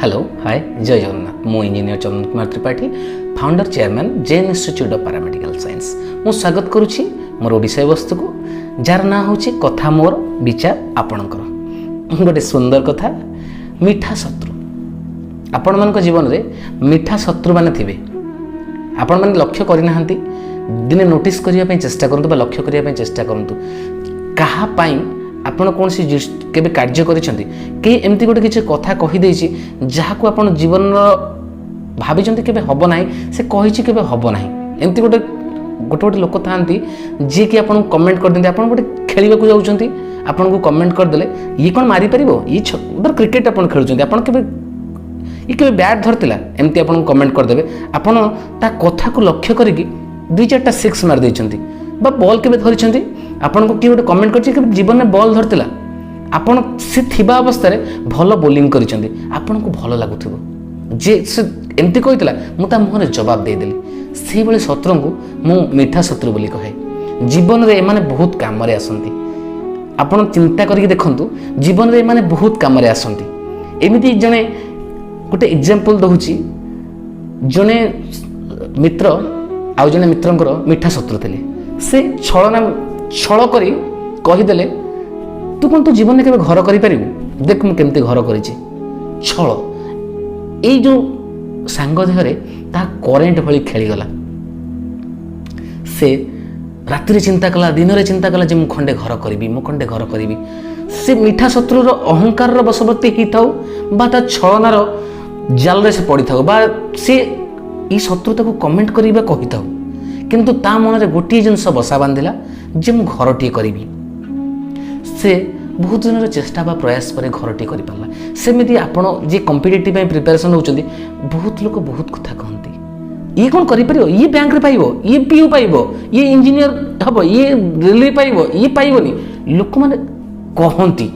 Hello, ହାଏ, ଜୟ ଜଗନ୍ନାଥ। ମୁଁ engineer Chandan Kumar Tripathi, founder chairman, Jain institute of paramedical science. ମୁଁ ସ୍ୱାଗତ କରୁଛି ମୋର ବିଷୟବସ୍ତୁକୁ, ଯାହାର ନାଁ ହେଉଛି "କଥା ମୋର, ବିଚାର ଆପଣଙ୍କର"। ଗୋଟେ ସୁନ୍ଦର କଥା, ମିଠା ଶତ୍ରୁ। ଆପଣମାନଙ୍କ ଜୀବନରେ ମିଠା ଶତ୍ରୁମାନେ ଥିବେ, ଆପଣମାନେ ଲକ୍ଷ୍ୟ କରିନାହାନ୍ତି। ଦିନେ ନୋଟିସ୍ କରିବା ପାଇଁ ଚେଷ୍ଟା କରନ୍ତୁ ବା ଲକ୍ଷ୍ୟ କରିବା ପାଇଁ ଚେଷ୍ଟା କରନ୍ତୁ, କାହା ପାଇଁ ଆପଣ କୌଣସି କେବେ କାର୍ଯ୍ୟ କରିଛନ୍ତି, କେହି ଏମିତି ଗୋଟେ କିଛି କଥା କହିଦେଇଛି, ଯାହାକୁ ଆପଣ ଜୀବନର ଭାବିଛନ୍ତି କେବେ ହେବ ନାହିଁ, ସେ କହିଛି କେବେ ହେବ ନାହିଁ। ଏମିତି ଗୋଟେ ଗୋଟେ ଗୋଟେ ଲୋକ ଥାଆନ୍ତି, ଯିଏକି ଆପଣଙ୍କୁ କମେଣ୍ଟ କରିଦିଅନ୍ତି। ଆପଣ ଗୋଟେ ଖେଳିବାକୁ ଯାଉଛନ୍ତି, ଆପଣଙ୍କୁ କମେଣ୍ଟ କରିଦେଲେ, ଇଏ କ'ଣ ମାରିପାରିବ? ଇଏ ଧର କ୍ରିକେଟ୍ ଆପଣ ଖେଳୁଛନ୍ତି, ଆପଣ କେବେ ଇଏ କେବେ ବ୍ୟାଟ୍ ଧରିଥିଲା? ଏମିତି ଆପଣଙ୍କୁ କମେଣ୍ଟ କରିଦେବେ। ଆପଣ ତା କଥାକୁ ଲକ୍ଷ୍ୟ କରିକି ଦୁଇ ଚାରିଟା ସିକ୍ସ ମାରି ଦେଇଛନ୍ତି। ବା ବଲ୍ କେବେ ଧରିଛନ୍ତି? ଆପଣଙ୍କୁ କିଏ ଗୋଟେ କମେଣ୍ଟ କରିଛି, କେବେ ଜୀବନରେ ବଲ୍ ଧରିଥିଲା? ଆପଣ ସେ ଥିବା ଅବସ୍ଥାରେ ଭଲ ବୋଲିଂ କରିଛନ୍ତି, ଆପଣଙ୍କୁ ଭଲ ଲାଗୁଥିବ ଯେ ସେ ଏମିତି କହିଥିଲା, ମୁଁ ତା ମୁହଁରେ ଜବାବ ଦେଇଦେଲି। ସେଇଭଳି ଶତ୍ରୁଙ୍କୁ ମୁଁ ମିଠା ଶତ୍ରୁ ବୋଲି କହେ। ଜୀବନରେ ଏମାନେ ବହୁତ କାମରେ ଆସନ୍ତି। ଆପଣ ଚିନ୍ତା କରିକି ଦେଖନ୍ତୁ, ଜୀବନରେ ଏମାନେ ବହୁତ କାମରେ ଆସନ୍ତି। ଏମିତି ଜଣେ, ଗୋଟେ ଏକ୍ଜାମ୍ପଲ୍ ଦେଉଛି। ଜଣେ ମିତ୍ର ଆଉ ଜଣେ ମିତ୍ରଙ୍କର ମିଠା ଶତ୍ରୁ ଥିଲେ। ସେ ଛଳନା ଛଳ କରି କହିଦେଲେ, "ତୁ କ'ଣ ତୁ ଜୀବନରେ କେବେ ଘର କରିପାରିବୁ? ଦେଖ, ମୁଁ କେମିତି ଘର କରିଛି।" ଛଳ ଏଇ ଯେଉଁ ସାଙ୍ଗ ଦେହରେ ତାହା କରେଣ୍ଟ ଭଳି ଖେଳିଗଲା। ସେ ରାତିରେ ଚିନ୍ତା କଲା, ଦିନରେ ଚିନ୍ତା କଲା ଯେ ମୁଁ ଖଣ୍ଡେ ଘର କରିବି, ମୁଁ ଖଣ୍ଡେ ଘର କରିବି। ସେ ମିଠା ଶତ୍ରୁର ଅହଙ୍କାରର ବଶବର୍ତ୍ତୀ ହେଇଥାଉ ବା ତା ଛଳନାର ଜାଲରେ ସେ ପଡ଼ିଥାଉ ବା ସେ ଏଇ ଶତ୍ରୁ ତାକୁ କମେଣ୍ଟ କରିବା କହିଥାଉ, କିନ୍ତୁ ତା ମନରେ ଗୋଟିଏ ଜିନିଷ ବସା ବାନ୍ଧିଲା ଯେ ମୁଁ ଘରଟିଏ କରିବି। ସେ ବହୁତ ଦିନର ଚେଷ୍ଟା ବା ପ୍ରୟାସ ପରେ ଘରଟିଏ କରିପାରିଲା। ସେମିତି ଆପଣ ଯିଏ କମ୍ପିଟେଟିଭ୍ ପାଇଁ ପ୍ରିପାରେସନ୍ ହେଉଛନ୍ତି, ବହୁତ ଲୋକ ବହୁତ କଥା କହନ୍ତି। ଇଏ କ'ଣ କରିପାରିବ? ଇଏ ବ୍ୟାଙ୍କରେ ପାଇବ? ଇଏ ପିଓ ପାଇବ? ଇଏ ଇଞ୍ଜିନିୟର ହେବ? ଇଏ ରେଲୱେ ପାଇବ? ଇଏ ପାଇବନି। ଲୋକମାନେ କହନ୍ତି,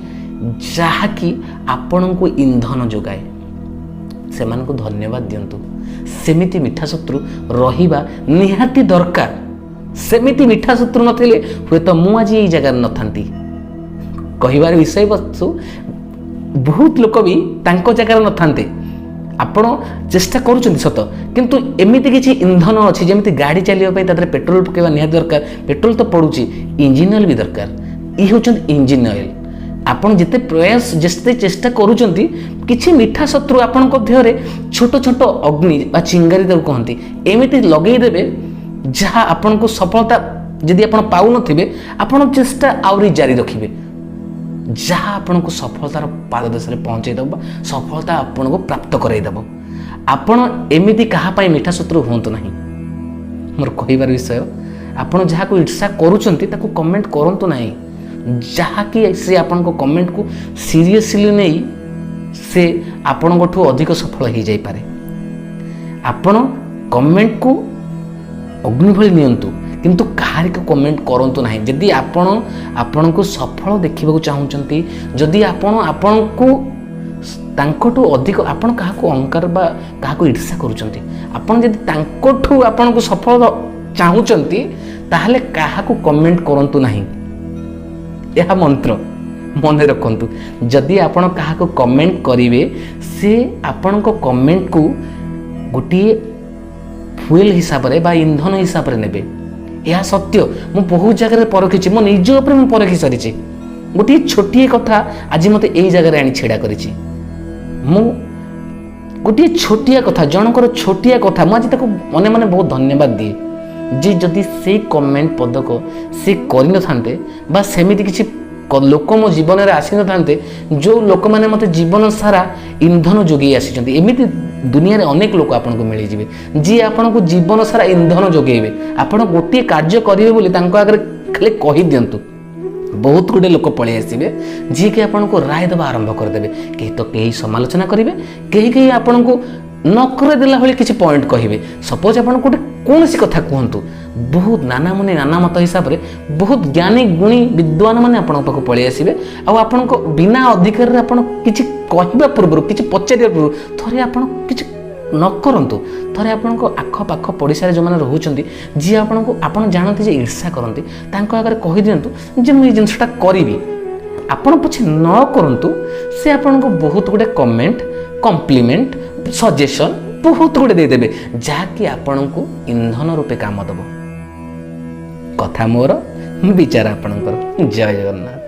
ଯାହାକି ଆପଣଙ୍କୁ ଇନ୍ଧନ ଯୋଗାଏ। ସେମାନଙ୍କୁ ଧନ୍ୟବାଦ ଦିଅନ୍ତୁ। ସେମିତି ମିଠା ଶତ୍ରୁ ରହିବା ନିହାତି ଦରକାର। ସେମିତି ମିଠା ଶତ୍ରୁ ନଥିଲେ ହୁଏତ ମୁଁ ଆଜି ଏଇ ଜାଗାରେ ନଥାନ୍ତି। କହିବାର ବିଷୟବସ୍ତୁ, ବହୁତ ଲୋକ ବି ତାଙ୍କ ଜାଗାରେ ନଥାନ୍ତେ। ଆପଣ ଚେଷ୍ଟା କରୁଛନ୍ତି ସତ, କିନ୍ତୁ ଏମିତି କିଛି ଇନ୍ଧନ ଅଛି, ଯେମିତି ଗାଡ଼ି ଚାଲିବା ପାଇଁ ତା ଦେହରେ ପେଟ୍ରୋଲ ପକାଇବା ନିହାତି ଦରକାର। ପେଟ୍ରୋଲ ତ ପଡ଼ୁଛି, ଇଞ୍ଜିନ୍ ଅଏଲ୍ ବି ଦରକାର। ଇଏ ହେଉଛନ୍ତି ଇଞ୍ଜିନ୍ ଅଏଲ୍। ଆପଣ ଯେତେ ପ୍ରୟାସ, ଯେତେ ଚେଷ୍ଟା କରୁଛନ୍ତି, କିଛି ମିଠା ଶତ୍ରୁ ଆପଣଙ୍କ ଦେହରେ ଛୋଟ ଛୋଟ ଅଗ୍ନି ବା ଚିଙ୍ଗାରି ତାକୁ କହନ୍ତି, ଏମିତି ଲଗେଇଦେବେ, ଯାହା ଆପଣଙ୍କୁ ସଫଳତା ଯଦି ଆପଣ ପାଉନଥିବେ, ଆପଣ ଚେଷ୍ଟା ଆହୁରି ଜାରି ରଖିବେ, ଯାହା ଆପଣଙ୍କୁ ସଫଳତାର ପାଦଦେଶରେ ପହଞ୍ଚାଇ ଦେବ ବା ସଫଳତା ଆପଣଙ୍କୁ ପ୍ରାପ୍ତ କରାଇଦେବ। ଆପଣ ଏମିତି କାହା ପାଇଁ ମିଠା ଶତ୍ରୁ ହୁଅନ୍ତୁ ନାହିଁ। ମୋର କହିବାର ବିଷୟ, ଆପଣ ଯାହାକୁ ଈର୍ଷା କରୁଛନ୍ତି, ତାକୁ କମେଣ୍ଟ କରନ୍ତୁ ନାହିଁ, ଯାହାକି ସେ ଆପଣଙ୍କ କମେଣ୍ଟକୁ ସିରିୟସଲି ନେଇ ସେ ଆପଣଙ୍କଠୁ ଅଧିକ ସଫଳ ହେଇଯାଇପାରେ। ଆପଣ କମେଣ୍ଟକୁ ଅଗ୍ନି ଭଳି ନିଅନ୍ତୁ, କିନ୍ତୁ କାହାରିକୁ କମେଣ୍ଟ କରନ୍ତୁ ନାହିଁ। ଯଦି ଆପଣ ଆପଣଙ୍କୁ ସଫଳ ଦେଖିବାକୁ ଚାହୁଁଛନ୍ତି, ଯଦି ଆପଣ ଆପଣଙ୍କୁ ତାଙ୍କଠୁ ଅଧିକ, ଆପଣ କାହାକୁ ଅହଙ୍କାର ବା କାହାକୁ ଈର୍ଷା କରୁଛନ୍ତି, ଆପଣ ଯଦି ତାଙ୍କଠୁ ଆପଣଙ୍କୁ ସଫଳ ଚାହୁଁଛନ୍ତି, ତାହେଲେ କାହାକୁ କମେଣ୍ଟ କରନ୍ତୁ ନାହିଁ। ଏହା ମନ୍ତ୍ର ମନେ ରଖନ୍ତୁ। ଯଦି ଆପଣ କାହାକୁ କମେଣ୍ଟ କରିବେ, ସେ ଆପଣଙ୍କ କମେଣ୍ଟକୁ ଗୋଟିଏ ଫୁଏଲ୍ ହିସାବରେ ବା ଇନ୍ଧନ ହିସାବରେ ନେବେ। ଏହା ସତ୍ୟ। ମୁଁ ବହୁତ ଜାଗାରେ ପରଖିଛି, ମୋ ନିଜ ଉପରେ ମୁଁ ପରଖି ସାରିଛି। ଗୋଟିଏ ଛୋଟିଏ କଥା ଆଜି ମୋତେ ଏଇ ଜାଗାରେ ଆଣି ଛିଡ଼ା କରିଛି। ମୁଁ ଗୋଟିଏ ଛୋଟିଆ କଥା, ଜଣଙ୍କର ଛୋଟିଆ କଥା, ମୁଁ ଆଜି ତାକୁ ମନେ ମନେ ବହୁତ ଧନ୍ୟବାଦ ଦିଏ ଯେ ଯଦି ସେଇ କମେଣ୍ଟ ପଦକ ସେ କରିନଥାନ୍ତେ ବା ସେମିତି କିଛି ଲୋକ ମୋ ଜୀବନରେ ଆସିନଥାନ୍ତେ, ଯେଉଁ ଲୋକମାନେ ମୋତେ ଜୀବନ ସାରା ଇନ୍ଧନ ଯୋଗାଇ ଆସିଛନ୍ତି। ଏମିତି ଦୁନିଆରେ ଅନେକ ଲୋକ ଆପଣଙ୍କୁ ମିଳିଯିବେ, ଯିଏ ଆପଣଙ୍କୁ ଜୀବନ ସାରା ଇନ୍ଧନ ଯୋଗାଇବେ। ଆପଣ ଗୋଟିଏ କାର୍ଯ୍ୟ କରିବେ ବୋଲି ତାଙ୍କ ଆଗରେ ଖାଲି କହିଦିଅନ୍ତୁ, ବହୁତ ଗୁଡ଼ିଏ ଲୋକ ପଳେଇ ଆସିବେ, ଯିଏକି ଆପଣଙ୍କୁ ରାୟ ଦେବା ଆରମ୍ଭ କରିଦେବେ। କେହି ତ କେହି ସମାଲୋଚନା କରିବେ, କେହି କେହି ଆପଣଙ୍କୁ ନ ଦେଲା ଭଳି କିଛି ପଏଣ୍ଟ କହିବେ। ସପୋଜ ଆପଣ ଗୋଟେ କୌଣସି କଥା କୁହନ୍ତୁ, ବହୁତ ନାନା ମୁନି ନାନା ମତ ହିସାବରେ ବହୁତ ଜ୍ଞାନୀ ଗୁଣୀ ବିଦ୍ୱାନ ମାନେ ଆପଣଙ୍କ ପାଖକୁ ପଳେଇ ଆସିବେ। ଆଉ ଆପଣଙ୍କ ବିନା ଅଧିକାରରେ ଆପଣ କିଛି କହିବା ପୂର୍ବରୁ, କିଛି ପଚାରିବା ପୂର୍ବରୁ, ଥରେ ଆପଣ କିଛି ନ କରନ୍ତୁ, ଥରେ ଆପଣଙ୍କ ଆଖପାଖ ପଡ଼ିଶାରେ ଯେଉଁମାନେ ରହୁଛନ୍ତି, ଯିଏ ଆପଣଙ୍କୁ ଆପଣ ଜାଣନ୍ତି ଯେ ଈର୍ଷା କରନ୍ତି, ତାଙ୍କ ଆଗରେ କହିଦିଅନ୍ତୁ ଯେ ମୁଁ ଏଇ ଜିନିଷଟା କରିବି। ଆପଣ ପଛେ ନ କରନ୍ତୁ, ସେ ଆପଣଙ୍କୁ ବହୁତ ଗୁଡ଼ିଏ କମେଣ୍ଟ, କମ୍ପ୍ଲିମେଣ୍ଟ, ସଜେସନ୍ ବହୁତ ଗୁଡ଼ିଏ ଦେଇଦେବେ, ଯାହାକି ଆପଣଙ୍କୁ ଇନ୍ଧନ ରୂପେ କାମ ଦେବ। କଥା ମୋର, ବିଚାର ଆପଣଙ୍କର। ଜୟ ଜଗନ୍ନାଥ।